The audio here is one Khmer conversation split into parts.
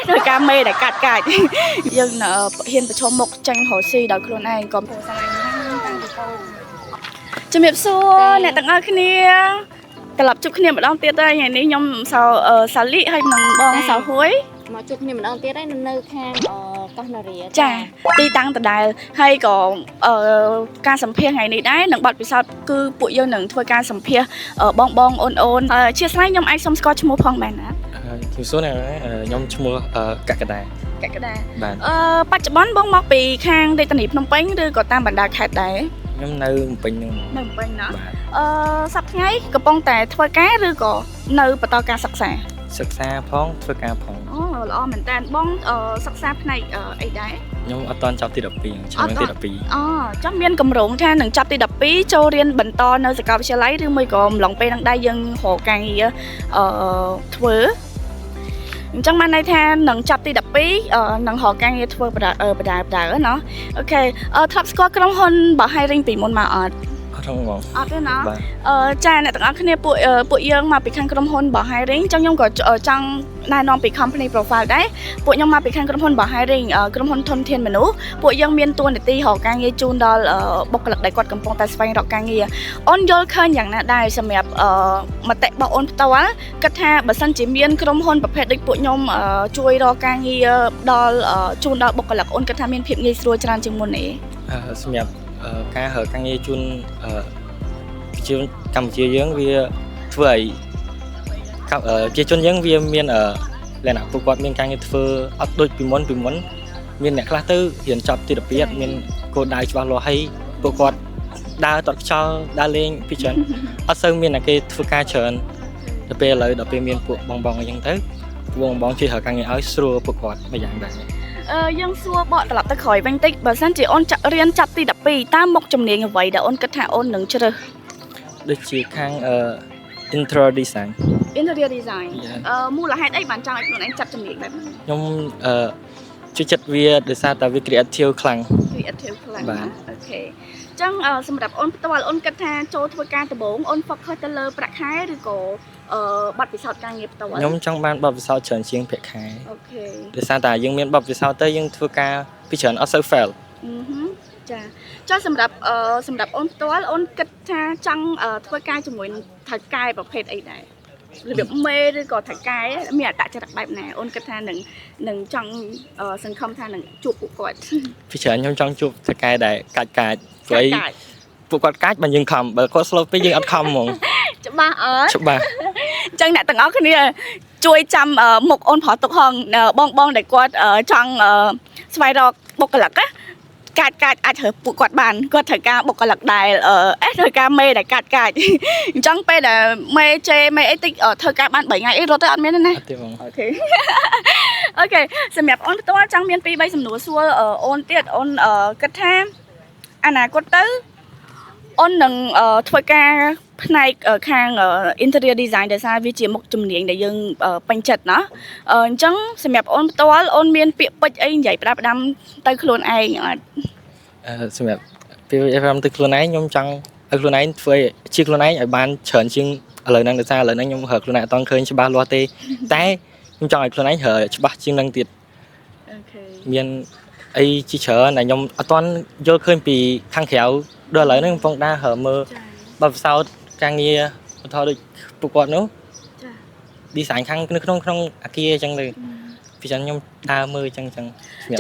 ធ្វើការមេដែលកាត់កាច់យើងហ៊ានប្រឈមមុខចាញ់រកស៊ីដោយខ្លួនឯងកុំព្រោះស្រឡាញ់តាំងពីតូចជំរាបសួរអ្នកទាំងអស់គ្នាត្រឡប់ជួបគ្នាម្ដងទៀតហើយថ្ងៃនេះខ្ញុំសៅសាលីហើយនឹងបងសៅហួយ មកជួបគ្នាម្ដងទៀតហើយនៅខាងកោះនរា ចាទីតាំងដដែលហើយក៏អឺការសម្ភាសថ្ងៃនេះដែរនឹងបទពិសោធន៍គឺពួកយើងនឹងធ្វើការសម្ភាសបងបងអូនអូនអធិស្ឋានខ្ញុំអាចសុំស្គាល់ឈ្មោះផងបានណា ជំរាបសួរអ្នកខ្ញុំឈ្មោះកក្កដា កក្កដា បាទ អឺបច្ចុប្បន្នបងមកពីខាងរាជធានីភ្នំពេញឬក៏តាមបណ្ដាខេត្តដែរ ខ្ញុំនៅភ្នំពេញហ្នឹង នៅភ្នំពេញណា បាទ អឺសប្តាហ៍ថ្ងៃកំពុងតែធ្វើការឬក៏នៅបន្តការសិក្សា សិក្សាផងធ្វើការផង អូល្អមែនតើបងសិក្សាផ្នែកអីដែរ ខ្ញុំអត់ទាន់ចប់ទី12ឆ្នាំទី12 អូចាំមានកម្រងថានឹងចាប់ទី12ចូលរៀនបន្តនៅសាកលវិទ្យាល័យឬមួយក៏អំឡុងពេលហ្នឹងដែរយើងរកការងារអឺធ្វើអញ្ចឹងបានន័យថានឹងចាប់ទី12នឹងរកការងារធ្វើបដាបដាបដាណោះ okay ធ្លាប់ស្គាល់ក្រុមហ៊ុនបើ hiring ពីមុនមកអត់ អត់ហ្នឹងបង អត់ទេណា បាទ អឺចាអ្នកទាំងអស់គ្នាពួកពួកយើងមកពីខាងក្រុមហ៊ុនបើ hiring ចឹងខ្ញុំក៏ចង់ណែនាំពី company profile ដែរពួកខ្ញុំមកពីខាងក្រុមហ៊ុនបើ hiring ក្រុមហ៊ុនធនធានមនុស្សពួកយើងមានតួនាទីរកការងារជូនដល់បុគ្គលិកដែលគាត់កំពុងតែស្វែងរកការងារអូនយល់ឃើញយ៉ាងណាដែរសម្រាប់មតិរបស់អូនផ្ទាល់គិតថាបើសិនជាមានក្រុមហ៊ុនប្រភេទដូចពួកខ្ញុំជួយរកការងារដល់ជូនដល់បុគ្គលិកអូនគិតថាមានភាពងាយស្រួលច្រើនជាងមុនទេ សម្រាប់ការរកការងារជូនប្រជាជនកម្ពុជាយើងវាធ្វើឲ្យប្រជាជនយើងវាមានលក្ខណៈពួកគាត់មានការងារធ្វើអត់ដូចពីមុនពីមុនមានអ្នកខ្លះទៅរៀនចប់ទី12អត់មានគោលដៅច្បាស់លាស់ហើយពួកគាត់ដើរតត់ខ្យល់ដើរលេងពីច្រើនអត់សូវមានអ្នកគេធ្វើការច្រើនដល់ពេលឥឡូវដល់ពេលមានពួកបងបងអីចឹងទៅពួកបងបងជួយរកការងារឲ្យស្រួលពួកគាត់មួយយ៉ាងដែរ អឺយើងសួរបកត្រឡប់ទៅក្រោយវិញតិចបើសិនជាអូនចាក់រៀនចាប់ទី12តើមុខជំនាញអ្វីដែលអូនគិតថាអូននឹងជ្រើស ដូចជាខាងអឺ interior design Interior design Yeah. អឺមូលហេតុអីបានចង់ឲ្យខ្លួនឯងចាប់ជំនាញបែបហ្នឹង ខ្ញុំអឺជួយចិត្តវាដោយសារតែវា creative ខ្លាំង creative ខ្លាំង បាទ ណា okay អញ្ចឹងសម្រាប់អូនផ្ទាល់អូនគិតថាចូលធ្វើការដំបូងអូន focus ទៅលើប្រាក់ខែឬក៏បទពិសោធន៍ការងារផ្ទាល់ ខ្ញុំចង់បានបទពិសោធន៍ច្រើនជាងប្រាក់ខែ okay ដោយសារតែយើងមានបទពិសោធន៍ទៅយើងធ្វើការពីច្រើនអត់សូវ fail អឺហឹមចាចុះសម្រាប់សម្រាប់អូនផ្ទាល់អូនគិតថាចង់ធ្វើការជាមួយនឹងថៅកែប្រភេទអីដែររបៀបមេឬក៏ថៅកែមានអត្តចរិតបែបណាអូនគិតថានឹងចង់សង្ឃឹមថានឹងជួបពួកគាត់ ពីច្រើនខ្ញុំចង់ជួបថៅកែដែលកាច់កាច់ព្រោះអី កាច់ ពួកគាត់កាច់បើយើងខំបើគាត់ slow ពេកយើងអត់ខំហ្មង ច្បាស់អត់ ច្បាស់ អញ្ចឹងអ្នកទាំងអស់គ្នាជួយចាំមុខអូនប្រុសទុកហងបងបងដែលគាត់ចង់ស្វែងរកបុគ្គលិកណាកាច់កាច់អាចរើសពួកគាត់បានគាត់ត្រូវការបុគ្គលិកដែលអេត្រូវការមេដែលកាច់កាច់អញ្ចឹងពេលដែលមេជេរមេអីតិចធ្វើការបាន3ថ្ងៃអីរត់ទៅអត់មានទេណា អត់ទេហ្មង okay សម្រាប់អូនផ្ទាល់ចង់មាន2 3សំណួរសួរអូនទៀតអូនគិតថាអនាគតទៅអូននឹងធ្វើការផ្នែកខាង interior design ដោយសារវាជាមុខជំនាញដែលយើងពេញចិត្តណាអញ្ចឹងសម្រាប់អូនផ្ទាល់អូនមានពាក្យពេចន៍អីនិយាយផ្ដាប់ផ្ដាំទៅខ្លួនឯងអត់ សម្រាប់ពេលខ្ញុំទៅខ្លួនឯងខ្ញុំចង់ឲ្យខ្លួនឯងធ្វើឲ្យជាខ្លួនឯងឲ្យបានច្រើនជាងឥឡូវហ្នឹងដោយសារឥឡូវហ្នឹងខ្ញុំរកខ្លួនឯងអត់ទាន់ឃើញច្បាស់លាស់ទេតែខ្ញុំចង់ឲ្យខ្លួនឯងរកច្បាស់ជាងហ្នឹងទៀត okay មានអីជាច្រើនដែលខ្ញុំអត់ទាន់យល់ឃើញពីខាងក្រៅដល់ឥឡូវហ្នឹងកំពុងដើររើមើល ចា បទពិសោធន៍ការងារឧទាហរណ៍ដូចពួកគាត់នោះ ចា design ខាងនៅក្នុងក្នុងអាគារអញ្ចឹងទៅពីចឹងខ្ញុំដើរមើលអញ្ចឹងអញ្ចឹង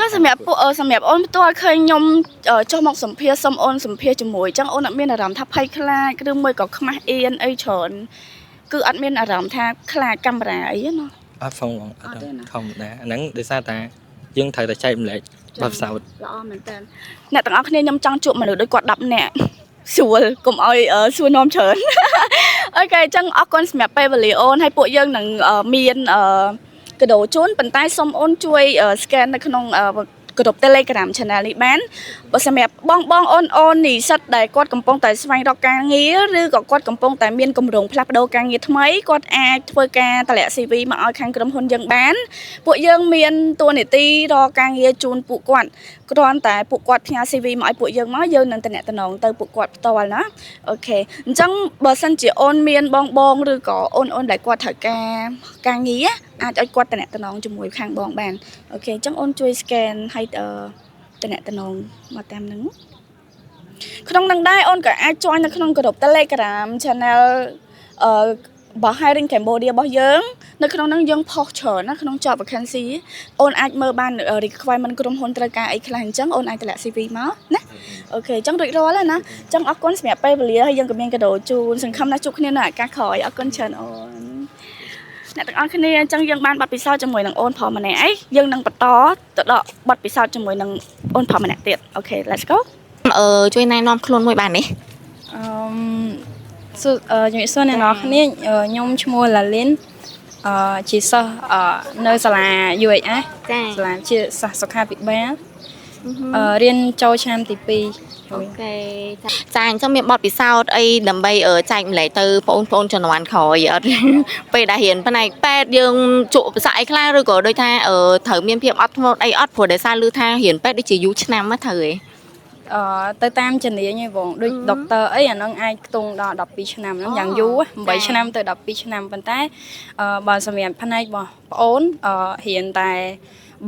ចុះសម្រាប់ពួកសម្រាប់អូនផ្ទាល់ឃើញខ្ញុំចុះមកសម្ភាសសុំអូនសម្ភាសជាមួយអញ្ចឹងអូនអត់មានអារម្មណ៍ថាភ័យខ្លាចឬមួយក៏ខ្មាស់អៀនអីច្រើនគឺអត់មានអារម្មណ៍ថាខ្លាចកាមេរ៉ាអីទេណា អត់ផងបងអ អត់ ត់ ទេណា ធម្មតាអាហ្នឹងដោយសារតាយើងត្រូវតែចែកម្លែកបទពិសោធន៍ ល្អមែនតើអ្នកទាំងអស់គ្នាខ្ញុំចង់ជួបមនុស្សដូចគាត់10នាក់ស្រួលកុំឲ្យសួរនាំច្រើន okay អញ្ចឹងអរគុណសម្រាប់ពេលវេលាអូនហើយពួកយើងនឹងមានកាដូជូនប៉ុន្តែសូមអូនជួយ scan នៅក្នុងក្រុម Telegram Channel នេះបានបើសម្រាប់បងបងអូនអូននិស្សិតដែលគាត់កំពុងតែស្វែងរកការងារឬក៏គាត់កំពុងតែមានគម្រោងផ្លាស់ប្ដូរការងារថ្មីគាត់អាចធ្វើការតម្លាក់ CV មកឲ្យខាងក្រុមហ៊ុនយើងបានពួកយើងមានតួនាទីរកការងារជូនពួកគាត់ គ្រាន់តែពួកគាត់ផ្ញើ CV មកឲ្យពួកយើងមកយើងនឹងតំណតំណងទៅពួកគាត់ផ្ទាល់ណាokay អញ្ចឹងបើសិនជាអូនមានបងបងឬក៏អូនអូនដែលគាត់ត្រូវការការងារអាចឲ្យគាត់តំណតំណងជាមួយខាងបងបាន okay អញ្ចឹងអូនជួយ scan ឲ្យតំណតំណងមកតាមហ្នឹងក្នុងនឹងដែរអូនក៏អាច join នៅក្នុងក្រុម Telegram Channel របស់ Hiring Cambodia របស់យើងនៅក្នុងហ្នឹងយើងផុសច្រើនណាក្នុង job vacancy អូនអាចមើលបាន requirement ក្រុមហ៊ុនត្រូវការអីខ្លះអញ្ចឹងអូនអាចតម្លាក់ CV មកណាokay អញ្ចឹងរួចរាល់ហើយណាអញ្ចឹងអរគុណសម្រាប់ពេលវេលាហើយយើងក៏មានកាដូជូនសង្ឃឹមថាជួបគ្នានៅឱកាសក្រោយអរគុណច្រើនអូនអ្នកទាំងអស់គ្នាអញ្ចឹងយើងបានបទពិសោធន៍ជាមួយនឹងអូនប្រុសម្នាក់អីយើងនឹងបន្តទៅដកបទពិសោធន៍ជាមួយនឹងអូនប្រុសម្នាក់ទៀត okay, let's go. ជួយណែនាំខ្លួនមួយបានទេ អឺមសួអឺជំរាបសួរអ្នកនរគ្នាខ្ញុំឈ្មោះឡាលីនជាសិស្សនៅសាលា UHS ចា សាលាជាសិស្សសុខាភិបាលរៀនចូលឆ្នាំទី2 okay ចាអញ្ចឹងមានបទពិសោធន៍អីដើម្បីចែកម្លែកទៅបងប្អូនជំនាន់ក្រោយអត់ ពេលដែលរៀនផ្នែកពេទ្យយើងជួបឧបសគ្គអីខ្លះឬក៏ដូចថាត្រូវមានភាពអត់ធ្មត់អីអត់ព្រោះដោយសារឮថារៀនពេទ្យដូចជាយូរឆ្នាំណាត្រូវឯង ទៅតាមជំនាញឯងបងដូច doctor អីអាហ្នឹងអាចខ្ទង់ដល់12ឆ្នាំហ្នឹងយ៉ាងយូរ8ឆ្នាំទៅ12ឆ្នាំប៉ុន្តែបើសម្រាប់ផ្នែករបស់ប្អូនរៀនតែ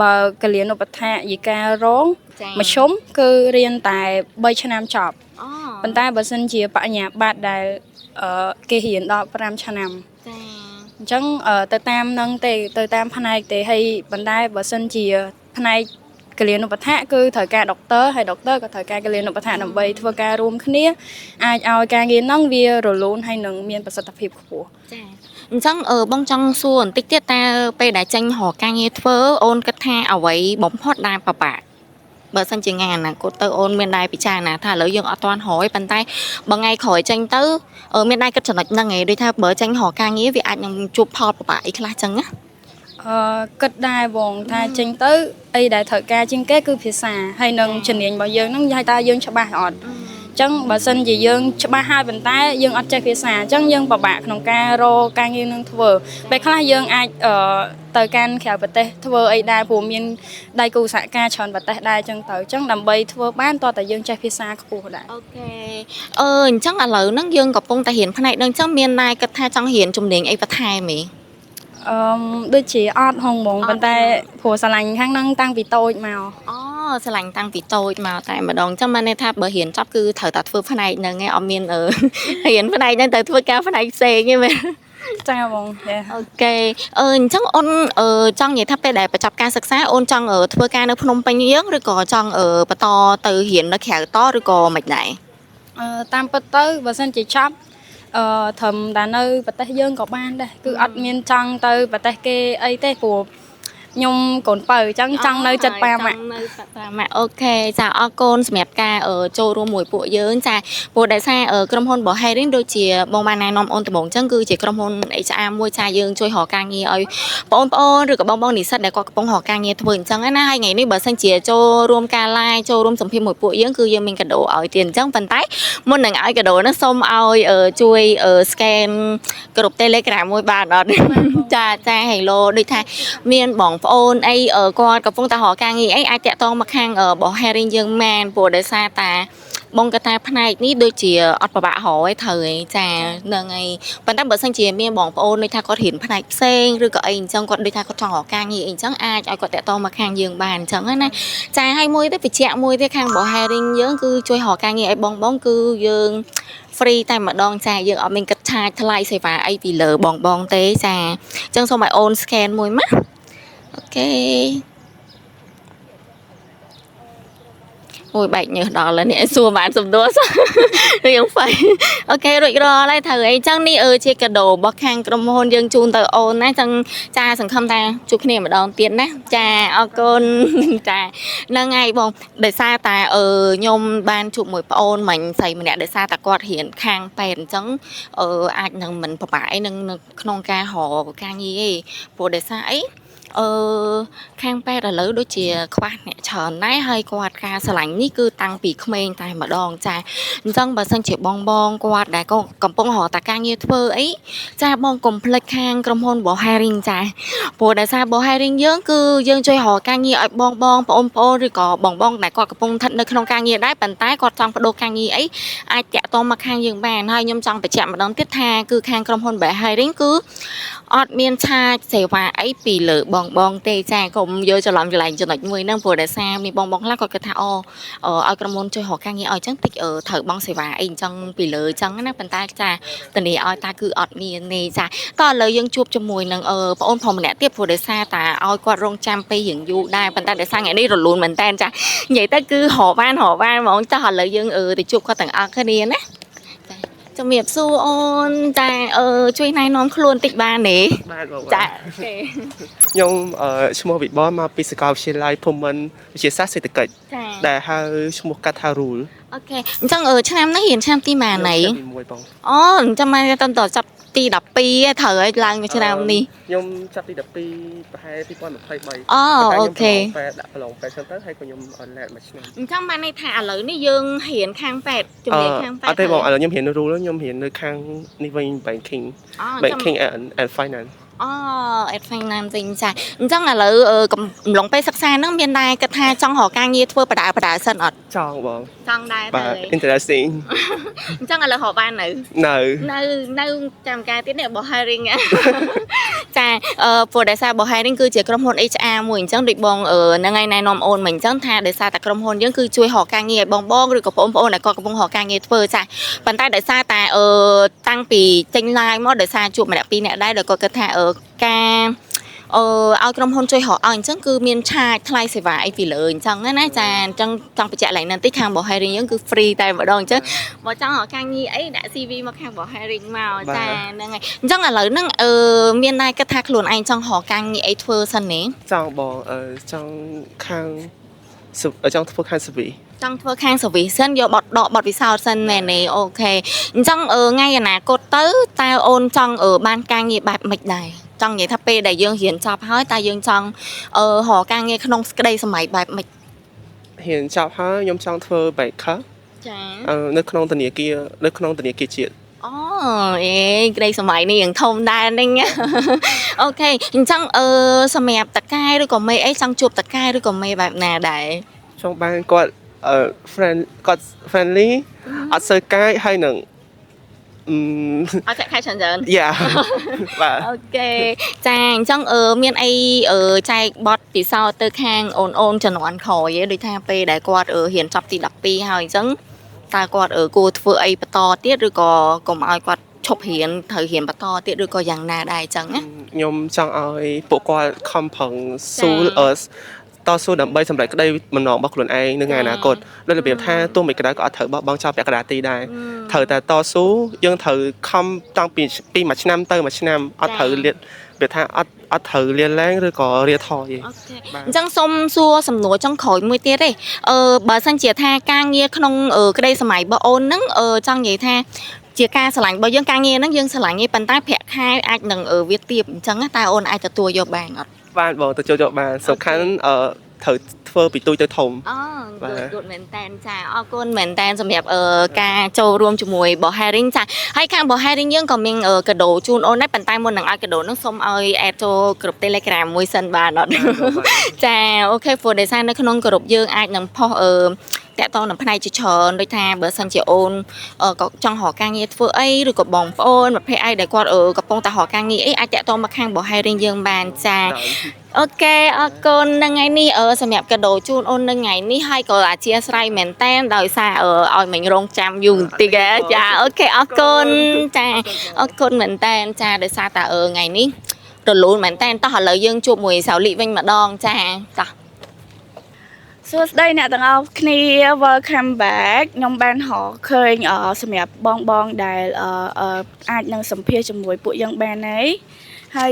បើកលៀនុបដ្ឋាយិការង ចា មធ្យមគឺរៀនតែ3ឆ្នាំចប់ អូ ប៉ុន្តែបើសិនជាបញ្ញាបត្រដែលគេរៀនដល់5ឆ្នាំ ចា អញ្ចឹងទៅតាមនឹងទេទៅតាមផ្នែកទេហើយប៉ុន្តែបើសិនជាផ្នែកគលានុបដ្ឋាកគឺត្រូវការ doctor ហើយ doctor ក៏ត្រូវការគលានុបដ្ឋាកដើម្បីធ្វើការរួមគ្នាអាចឲ្យការងារហ្នឹងវារលូនហើយនឹងមានប្រសិទ្ធភាពខ្ពស់ ចាអញ្ចឹងបងចង់សួរបន្តិចទៀតតើពេលដែលចេញរកការងារធ្វើអូនគិតថាអ្វីបំផុតដែលពិបាកបើសិនជាថ្ងៃអនាគតទៅអូនមានដែរពិចារណាថាឥឡូវយើងអត់ទាន់រយប៉ុន្តែបើថ្ងៃក្រោយចេញទៅមានដែរគិតចំណុចហ្នឹងឯងដូចថាបើចេញរកការងារវាអាចនឹងជួបផលពិបាកអីខ្លះចឹងណា គិតដែរបងថាចេញទៅអីដែលត្រូវការជាងគេគឺភាសាហើយនឹងជំនាញរបស់យើងហ្នឹងយល់ថាយើងច្បាស់អត់អញ្ចឹងបើសិនជាយើងច្បាស់ហើយប៉ុន្តែយើងអត់ចេះភាសាអញ្ចឹងយើងពិបាកក្នុងការរកការងារនឹងធ្វើពេលខ្លះយើងអាចទៅកាន់ក្រៅប្រទេសធ្វើអីដែរព្រោះមានដៃគូសហការច្រើនប្រទេសដែរអញ្ចឹងទៅអញ្ចឹងដើម្បីធ្វើបានតោះតែយើងចេះភាសាខ្ពស់ដែរ okay អញ្ចឹងឥឡូវហ្នឹងយើងកំពុងតែរៀនផ្នែកហ្នឹងអញ្ចឹងមានដែរគិតថាចង់រៀនជំនាញអីបន្ថែមទេ អឺមដូចជាអត់ហងហ្មង អត់ ប៉ុន្តែព្រោះស្រឡាញ់ខាងហ្នឹងតាំងពីតូចមក អូស្រឡាញ់តាំងពីតូចមកតែម្ដងអញ្ចឹងបានន័យថាបើរៀនចប់គឺត្រូវតែធ្វើផ្នែកហ្នឹងឯងអត់មានរៀនផ្នែកហ្នឹងទៅធ្វើការផ្នែកផ្សេងទេមែន ចាបងចា okay អញ្ចឹងអូនចង់និយាយថាពេលដែលបញ្ចប់ការសិក្សាអូនចង់ធ្វើការនៅភ្នំពេញយើងឬក៏ចង់បន្តទៅរៀននៅក្រៅតឬក៏មិនដែរ តាមពិតទៅបើសិនជាចប់ត្រឹមតែនៅប្រទេសយើងក៏បានដែរគឺអត់មានចង់ទៅប្រទេសគេអីទេព្រោះខ្ញុំកូនបើអញ្ចឹងចង់នៅចិត្តប៉ាម៉ាក់ ចង់នៅចិត្តប៉ាម៉ាក់ okay ចាអរគុណសម្រាប់ការចូលរួមមួយពួកយើងចាព្រោះដោយសារក្រុមហ៊ុនរបស់ Hiring ដូចជាបងបានណែនាំអូនដំបូងអញ្ចឹងគឺជាក្រុមហ៊ុន HR មួយចាយើងជួយរកការងារឲ្យបងប្អូនឬក៏បងបងនិស្សិតដែលគាត់កំពុងរកការងារធ្វើអញ្ចឹងណាហើយថ្ងៃនេះបើសិនជាចូលរួមការ live ចូលរួមសម្ភាសមួយពួកយើងគឺយើងមានកាដូឲ្យទៀតអញ្ចឹងប៉ុន្តែមុននឹងឲ្យកាដូហ្នឹងសូមឲ្យជួយ scan ក្រុម Telegram មួយបានអត់ចាចា Hello ដូចថាមានបងប្អូនអីគាត់កំពុងតែរកការងារអីអាចតាក់ទងមកខាងរបស់ Hiring យើងមែនព្រោះដោយសារតាបងកថាផ្នែកនេះដូចជាអត់ពិបាករកឯងត្រូវឯងចាហ្នឹងហើយប៉ុន្តែបើសិនជាមានបងប្អូនដូចថាគាត់រៀនផ្នែកផ្សេងឬក៏អីអញ្ចឹងគាត់ដូចថាគាត់ចង់រកការងារអីអញ្ចឹងអាចឲ្យគាត់តាក់ទងមកខាងយើងបានអញ្ចឹងណាចាហើយមួយទៀតបញ្ជាក់មួយទៀតខាងរបស់ Hiring យើងគឺជួយរកការងារឲ្យបងបងគឺយើង free តែម្ដងចាយើងអត់មានគិតឆាចថ្លៃសេវាអីពីលើបងបងទេចាអញ្ចឹងសូមឲ្យអូន scan មួយមក okay អូយបែកញើសដល់ហើយនេះសួរបានសំដួល រៀងហ្វៃ okay រួចរាល់ហើយត្រូវអីចឹងនេះជាកាដូរបស់ខាងក្រុមហ៊ុនយើងជូនទៅអូនណាចឹងចាសង្ឃឹមថាជួបគ្នាម្ដងទៀតណាចាអរគុណ ចាហ្នឹងហើយបងដោយសារតែខ្ញុំបានជួបមួយប្អូនមិញស្រីម្នាក់ដោយសារតែគាត់រៀនខាងពេទ្យអញ្ចឹងអាចនឹងមិនពិបាកអីនឹងនៅក្នុងការរកការងារទេព្រោះដោយសារអី អឺខាងពេទ្យឥឡូវដូចជាខ្វះអ្នកច្រើនដែរហើយគាត់ការស្រឡាញ់នេះគឺតាំងពីក្មេងតែម្ដងចាអញ្ចឹងបើសិនជាបងបងគាត់ដែលក៏កំពុងរកតែការងារធ្វើអីចាបងកុំភ្លេចខាងក្រុមហ៊ុន Bo Hiring ចាព្រោះដោយសារ Bo Hiring យើងគឺយើងជួយរកការងារឲ្យបងបងប្អូនប្អូនឬក៏បងបងដែលគាត់កំពុងស្ថិតនៅក្នុងការងារដែរប៉ុន្តែគាត់ចង់ប្ដូរការងារអីអាចតាក់ទងមកខាងយើងបានហើយខ្ញុំចង់បញ្ជាក់ម្ដងទៀតថាគឺខាងក្រុមហ៊ុន Bo Hiring គឺអត់មាន charge សេវាអីពីលើបងបងទេចាកុំយកច្រឡំកន្លែងចំណុចមួយហ្នឹងព្រោះដោយសារមានបងបងខ្លះគាត់គិតថាអូឲ្យក្រុមហ៊ុនជួយរកការងារឲ្យអញ្ចឹងតិចត្រូវបង់សេវាអីអញ្ចឹងពីលើអញ្ចឹងណាប៉ុន្តែចាធានាឲ្យតាគឺអត់មានទេចាតោះឥឡូវយើងជួបជាមួយនឹងប្អូនប្រុសម្នាក់ទៀតព្រោះដោយសារតាឲ្យគាត់រងចាំពេលរៀងយូរដែរប៉ុន្តែដោយសារថ្ងៃនេះរលូនមែនតើចានិយាយទៅគឺរកបានរកបានហ្មងចាឥឡូវយើងទៅជួបគាត់ទាំងអស់គ្នាណាចាជំរាបសួរអូនចាជួយណែនាំខ្លួនតិចបានទេ បាទបង ចា OK ខ្ញុំឈ្មោះវិបុលមកពីសាកលវិទ្យាល័យភូមិន្ទវិទ្យាសាស្ត្រសេដ្ឋកិច្ច ចា ដែលហៅឈ្មោះកាត់ថា RULE OK អញ្ចឹងឆ្នាំនេះរៀនឆ្នាំទីម៉ានណី ខ្ញុំទី1បង អូអញ្ចឹងមកតតចាប់ទី12ឯងត្រូវឲ្យឡើងមកឆ្នាំនេះ ខ្ញុំចាប់ទី12ប្រហែល2023 អូ ប៉ុន្តែ អូ ខ្ញុំ ខេ ប្រឡងពេទ្យដាក់ប្រឡងពេទ្យចឹងទៅហើយក៏ខ្ញុំអនឡាញមួយឆ្នាំ អញ្ចឹងបានន័យថាឥឡូវនេះយើងរៀនខាងពេទ្យជំនាញខាងពេទ្យ អត់ទេបងឥឡូវខ្ញុំរៀន RULE ខ្ញុំរៀននៅខាងនេះវិញ banking អូ banking and finance អូ and finance វិញចាអញ្ចឹងឥឡូវកំឡុងពេលសិក្សាហ្នឹងមានដែរគិតថាចង់រកការងារធ្វើបដាបដាសិនអត់ ចង់បង ចង់ដែរ បាទ ទៅ interesting អញ្ចឹងឥឡូវរកបាននៅ នៅ នៅនៅចាំការទៀតនេះបោះ hiring ចាព្រោះដោយសារបោះ hiring គឺជាក្រុមហ៊ុន HR មួយអញ្ចឹងដូចបងហ្នឹងហើយណែនាំអូនមកអញ្ចឹងថាដោយសារតែក្រុមហ៊ុនយើងគឺជួយរកការងារឲ្យបងបងឬក៏បងប្អូនដែលគាត់កំពុងរកការងារធ្វើចាប៉ុន្តែដោយសារតែតាំងពីចេញ live មកដោយសារជួបម្នាក់ពីរនាក់ដែរដោយគាត់គិតថាការឲ្យក្រុមហ៊ុនជួយរកឲ្យអញ្ចឹងគឺមាន charge ថ្លៃសេវាអីពីលើអញ្ចឹងណាចាអញ្ចឹងចង់បញ្ជាក់ឡើងហ្នឹងតិចខាងបោះ hiring យើងគឺ free តែម្ដងអញ្ចឹងបើចង់រកការងារអីដាក់ CV មកខាងបោះ hiring មកចាហ្នឹងហើយអញ្ចឹងឥឡូវហ្នឹងមានដែរគិតថាខ្លួនឯងចង់រកការងារអីធ្វើសិនទេ ចង់បងចង់ខាងចង់ធ្វើខាង service ចង់ធ្វើខាង service សិនយកបត់ដកបត់ពិសោធន៍សិនមែនទេ OK អញ្ចឹងថ្ងៃអនាគតទៅតើអូនចង់បានការងារបែបម៉េចដែរចង់និយាយថាពេលដែលយើងរៀនចប់ហើយតើយើងចង់រកការងារក្នុងក្តីសម័យបែបម៉េច រៀនចប់ហើយខ្ញុំចង់ធ្វើ banker ចា នៅក្នុងធនាគារនៅក្នុងធនាគារជាតិ អូអេក្តីសម័យនេះយ៉ាងធំដែរហ្នឹង OK អញ្ចឹងសម្រាប់តកែឬក៏មេអីចង់ជួបតកែឬក៏មេបែបណាដែរ ចង់បានគាត់friend គាត់ friendly អត់សូវកាយហើយនឹងអឺ អត់ចាក់ខែច្រើនច្រើន Yeah បាទ OK ចាអញ្ចឹងមានអីចែកបទពិសោធន៍ទៅខាងអូនអូនជំនាន់ក្រោយឯងដូចថាពេលដែលគាត់រៀនចប់ទី12ហើយអញ្ចឹងតើគាត់គួរធ្វើអីបន្តទៀតឬក៏កុំឲ្យគាត់ឈប់រៀនត្រូវរៀនបន្តទៀតឬក៏យ៉ាងណាដែរអញ្ចឹងណា ខ្ញុំចង់ឲ្យពួកគាត់ខំប្រឹងស៊ូតស៊ូដើម្បីសម្រេចក្តីបំណងរបស់ខ្លួនឯងនៅថ្ងៃអនាគតដោយរបៀបថាទោះមិនក្តៅក៏អត់ត្រូវបោះបង់ចោលពាក់កណ្ដាលទីដែរត្រូវតែតស៊ូយើងត្រូវខំតាំងពីពីមួយឆ្នាំទៅមួយឆ្នាំអត់ត្រូវលាវាថាអត់អត់ត្រូវលាលែងឬក៏រាថយទេ OK បាទ អញ្ចឹងសូមសួរសំណួរចុងក្រោយមួយទៀតទេបើសិនជាថាការងារក្នុងក្តីសម័យរបស់អូនហ្នឹងចង់និយាយថាជាការស្រឡាញ់របស់យើងការងារហ្នឹងយើងស្រឡាញ់ឯងប៉ុន្តែប្រាក់ខែអាចនឹងវាទាបអញ្ចឹងណាតើអូនអាចទទួលយកបានអត់ បានបងទទួលយកបានសំខាន់ត្រូវធ្វើពីទូចទៅធំ អូ បាទ good good មែនតើចាអរគុណមែនតើសម្រាប់ការចូលរួមជាមួយបោះ hiring ចាហើយខាងបោះ hiring យើងក៏មានកាដូជូនអូនដែរប៉ុន្តែមុននឹងឲ្យកាដូហ្នឹងសូមឲ្យ add ចូលក្រុម Telegram មួយសិនបានអត់ ចា OK ព្រោះដោយសារនៅក្នុងក្រុមយើងអាចនឹងផុសតាក់ទងនឹងផ្នែកជាច្រើនដូចថាបើសិនជាអូនក៏ចង់រកការងារធ្វើអីឬក៏បងប្អូនប្រភេទអីដែលគាត់កំពុងតែរកការងារអីអាចតាក់ទងមកខាងបោះ hiring យើងបានចា OK អរគុណនឹងថ្ងៃនេះសម្រាប់កាដូជូនអូននឹងថ្ងៃនេះហើយក៏អធិស្ឋានមែនតែនដោយសារឲ្យមិញរងចាំយូរបន្តិចហ៎ចា OK អរគុណចាអរគុណមែនតែនចាដោយសារតែថ្ងៃនេះរលូនមែនតែនតោះឥឡូវយើងជួបមួយសៅលីវិញម្ដងចាតោះ សួស្តីអ្នកទាំងអស់គ្នា welcome back ខ្ញុំបានរកឃើញសម្រាប់បងបងដែលអាចនឹងសម្ភាសជាមួយពួកយើងបានហើយហើយ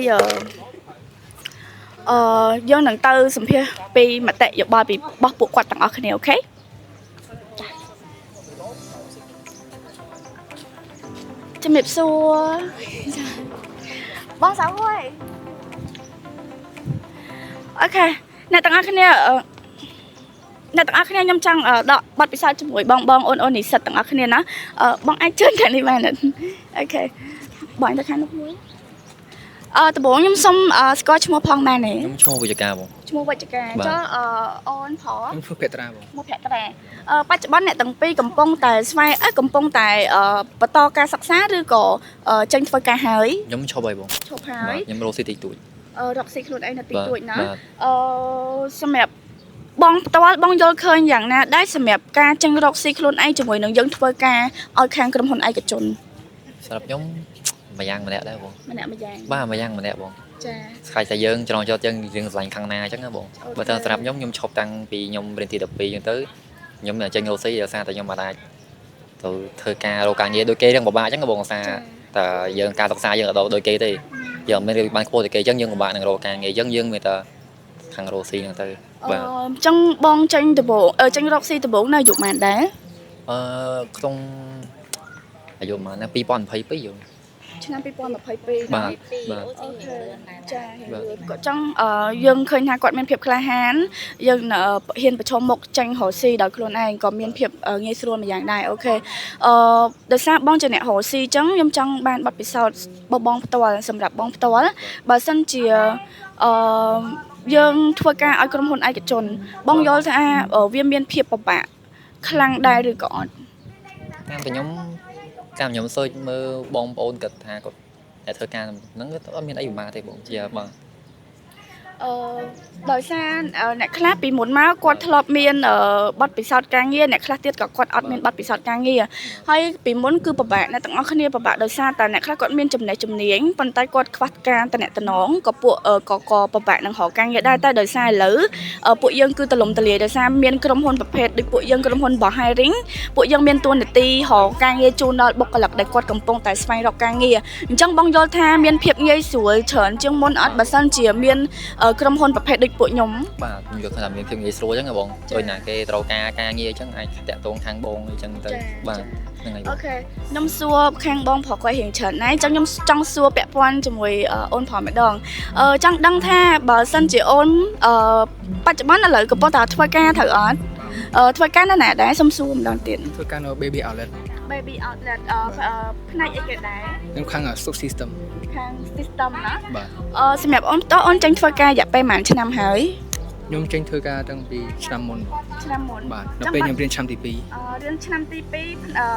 យើងនឹងទៅសម្ភាសពីមតិយោបល់ពីរបស់ពួកគាត់ទាំងអស់គ្នា OK ចាជំរាបសួរចាបងសាវយ Okay អ្នកទាំងអស់គ្នាអឺអ្នកទាំងអស់គ្នាខ្ញុំចង់អឺដកបទពិសោធន៍ជាមួយបងបងអូនអូននិស្សិតទាំងអស់គ្នាណាអឺបងអាចជើញខាងនេះបានអត់ okay បងទៅខាងនោះមួយអឺដំបូងខ្ញុំសុំអឺស្គាល់ឈ្មោះផងបានទេ ខ្ញុំឈ្មោះវិជ្ជការបង ឈ្មោះវិជ្ជការ បាទ ចុះអឺអូនប្រុស ខ្ញុំឈ្មោះភក្ត្រាបង ឈ្មោះភក្ត្រាអឺបច្ចុប្បន្នអ្នកទាំងពីរកំពុងតែស្វែងអឺកំពុងតែអឺបន្តការសិក្សាឬក៏អឺចេញធ្វើការហើយ ខ្ញុំឈប់ហើយបង ឈប់ហើ បាទ យ ខ្ញុំរកស៊ីតិចតួច អឺរកស៊ីខ្លួនឯងនៅទី បាទ ទួចណា បាទ អឺសម្រាប់បងផ្ទាល់បងយល់ឃើញយ៉ាងណាដែរសម្រាប់ការចេញរកស៊ីខ្លួនឯងជាមួយនឹងយើងធ្វើការឲ្យខាងក្រុមហ៊ុនឯកជន សម្រាប់ខ្ញុំមួយយ៉ាងម្នាក់ដែរបង ម្នាក់ម្យ៉ាង បាទមួយយ៉ាងម្នាក់បង ចា ស្ខៃតែយើងច្រងចត់យើងយើងស្រឡាញ់ខាងណាអញ្ចឹងណាបង អូខេ បើតែសម្រាប់ខ្ញុំខ្ញុំឈប់តាំងពីខ្ញុំរៀនទី12អញ្ចឹងទៅខ្ញុំចេញរកស៊ីដោយសារតែខ្ញុំមិនអាចទៅធ្វើការរកការងារដូចគេហ្នឹងពិបាកអញ្ចឹងណាបងដោយសារតែយើងការសិក្សាយើងអត់ដល់ដូចគេទេយើងមិនមានបានខ្ពស់ដូចគេអញ្ចឹងយើងពិបាកនឹងរកការងារអញ្ចឹងយើងមានតែខាងរកស៊ីហ្នឹងទៅបាទ អឺអញ្ចឹងបងចេញដំបូងអឺចេញរកស៊ីដំបូងនៅអាយុប៉ុន្មានដែរ អឺក្នុងអាយុប្រហែលណា2022យើង ឆ្នាំ2022 បាទ ណា បាទ okay ចា បាទ គាត់ចង់អឺយើងឃើញថាគាត់មានភាពក្លាហានយើងអឺហ៊ានប្រឈមមុខចេញរកស៊ីដោយខ្លួនឯងក៏មានភាពអឺងាយស្រួលម្យ៉ាងដែរ okay អឺដោយសារបងជាអ្នករកស៊ីអញ្ចឹងខ្ញុំចង់បានបទពិសោធន៍របស់បងផ្ទាល់សម្រាប់បងផ្ទាល់បើសិនជាអឺយើងធ្វើការឲ្យក្រុមហ៊ុនឯកជន បងយល់ថាអឺវាមានភាពពិបាកខ្លាំងដែរឬក៏អត់ តាមតែខ្ញុំតាមខ្ញុំ search មើលបងប្អូនគាត់ថាគាត់តែធ្វើការហ្នឹងគាត់អត់មានអីពិបាកទេបងជាបាទ អឺដោយសារអឺអ្នកខ្លះពីមុនមកគាត់ធ្លាប់មានអឺបទពិសោធន៍ការងារអ្នកខ្លះទៀតក៏គាត់អត់មានបទពិសោធន៍ការងារហើយពីមុនគឺពិបាកអ្នកទាំងអស់គ្នាពិបាកដោយសារតែអ្នកខ្លះគាត់មានចំណេះជំនាញប៉ុន្តែគាត់ខ្វះការតំណតំណងក៏ពួកអឺក៏ក៏ពិបាកនឹងរកការងារដែរតែដោយសារឥឡូវអឺពួកយើងគឺទលំទលាយដោយសារមានក្រុមហ៊ុនប្រភេទដូចពួកយើងក្រុមហ៊ុនបោះ hiring ពួកយើងមានតួនាទីរកការងារជូនដល់បុគ្គលិកដែលគាត់កំពុងតែស្វែងរកការងារអញ្ចឹងបងយល់ថាមានភាពងាយស្រួលច្រើនជាងមុនអត់បើសិនជាមាន អឺក្រុមហ៊ុនប្រភេទដូចពួកខ្ញុំ បាទខ្ញុំយល់ថាមានភាពងាយស្រួលអញ្ចឹងហ៎បងដូចណាគេត្រូវការការងារអញ្ចឹងអាចតាក់ទងខាងបងអីចឹងទៅបាទហ្នឹងហើយបង okay ខ្ញុំសួរខាងបងប្រុសគាត់រៀងច្រើនណាស់អញ្ចឹងខ្ញុំចង់សួរពាក់ព័ន្ធជាមួយអឺអូនប្រុសម្ដងអឺចង់ដឹងថាបើសិនជាអូនអឺបច្ចុប្បន្នឥឡូវកំពុងតែធ្វើការត្រូវអត់អឺធ្វើការនៅណាដែរសុំសួរម្ដងទៀត ខ្ញុំធ្វើការនៅ Baby Outlet Baby Outlet អឺអឺផ្នែកអីគេដែរ ខ្ញុំខាង Stock System ខាង system ណា បាទ អឺសម្រាប់អូនផ្ទាល់អូនចេញធ្វើការរយៈពេលប៉ុន្មានឆ្នាំហើយ ខ្ញុំចេញធ្វើការតាំងពីឆ្នាំមុន ឆ្នាំមុន បាទដល់ពេលខ្ញុំរៀនឆ្នាំទី អឺរៀនឆ្នាំទី2អឺ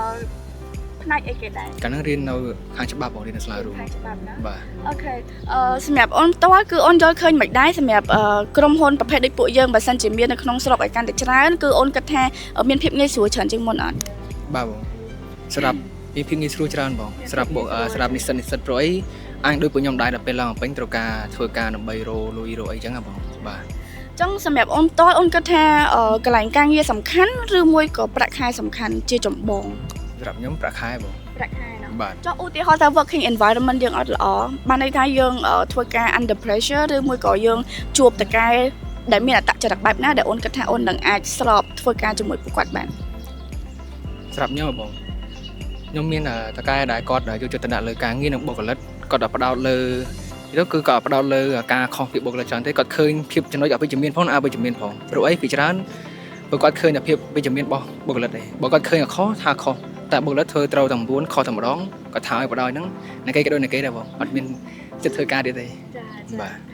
ផ្នែកអីគេដែរ 2កាលហ្នឹងរៀននៅខាងច្បាប់បងរៀននៅសាលារួម ខាងច្បាប់ណា បាទ okay អឺសម្រាប់អូនផ្ទាល់គឺអូនយល់ឃើញមិនដែរសម្រាប់អឺក្រុមហ៊ុនប្រភេទដូចពួកយើងបើសិនជាមាននៅក្នុងស្រុកឲ្យកាន់តែច្រើនគឺអូនគិតថាមានភាពងាយស្រួលច្រើនជាងមុនអត់ បាទបងសម្រាប់មានភាពងាយស្រួលច្រើនបងសម្រាប់បងសម្រាប់និស្សិតនិស្សិតប្រុសអីអាចដូចពួកខ្ញុំដែរដល់ពេលឡើងពេញត្រូវការធ្វើការដើម្បីរកលុយរកអីចឹងហ៎បងបាទ ចឹងសម្រាប់អូនផ្ទាល់អូនគិតថាអឺកន្លែងការងារសំខាន់ឬមួយក៏ប្រាក់ខែសំខាន់ជាចម្បង សម្រាប់ខ្ញុំប្រាក់ខែបង ប្រាក់ខែណា បាទ ចុះឧទាហរណ៍ថា working environment យើងអត់ល្អបានន័យថាយើងអឺធ្វើការ under pressure ឬមួយក៏យើងជួបតកែដែលមានអត្តចរិតបែបណាដែលអូនគិតថាអូននឹងអាចស្របធ្វើការជាមួយពួកគាត់បាន សម្រាប់ខ្ញុំហ៎បងខ្ញុំមានតកែដែលគាត់យកចិត្តទុកដាក់លើការងារនិងបុគ្គលិកគាត់ដល់ផ្ដោតលើទៅគឺគាត់ផ្ដោតលើការខុសពីបុគ្គលិកច្រើនទេគាត់ឃើញភាពចំណុចអវិជ្ជមានផងនិងអវិជ្ជមានផងព្រោះអីពីច្រើនបើគាត់ឃើញតែភាពវិជ្ជមានរបស់បុគ្គលិកទេបើគាត់ឃើញតែខុសថាខុសតែបុគ្គលិកធ្វើត្រូវតែ9ខុសតែម្ដងគាត់ថាឲ្យបដ ாய் ហ្នឹងអ្នកគេក៏ដូចអ្នកគេដែរបងអត់មានចិត្តធ្វើការទៀតទេ ចា បាទ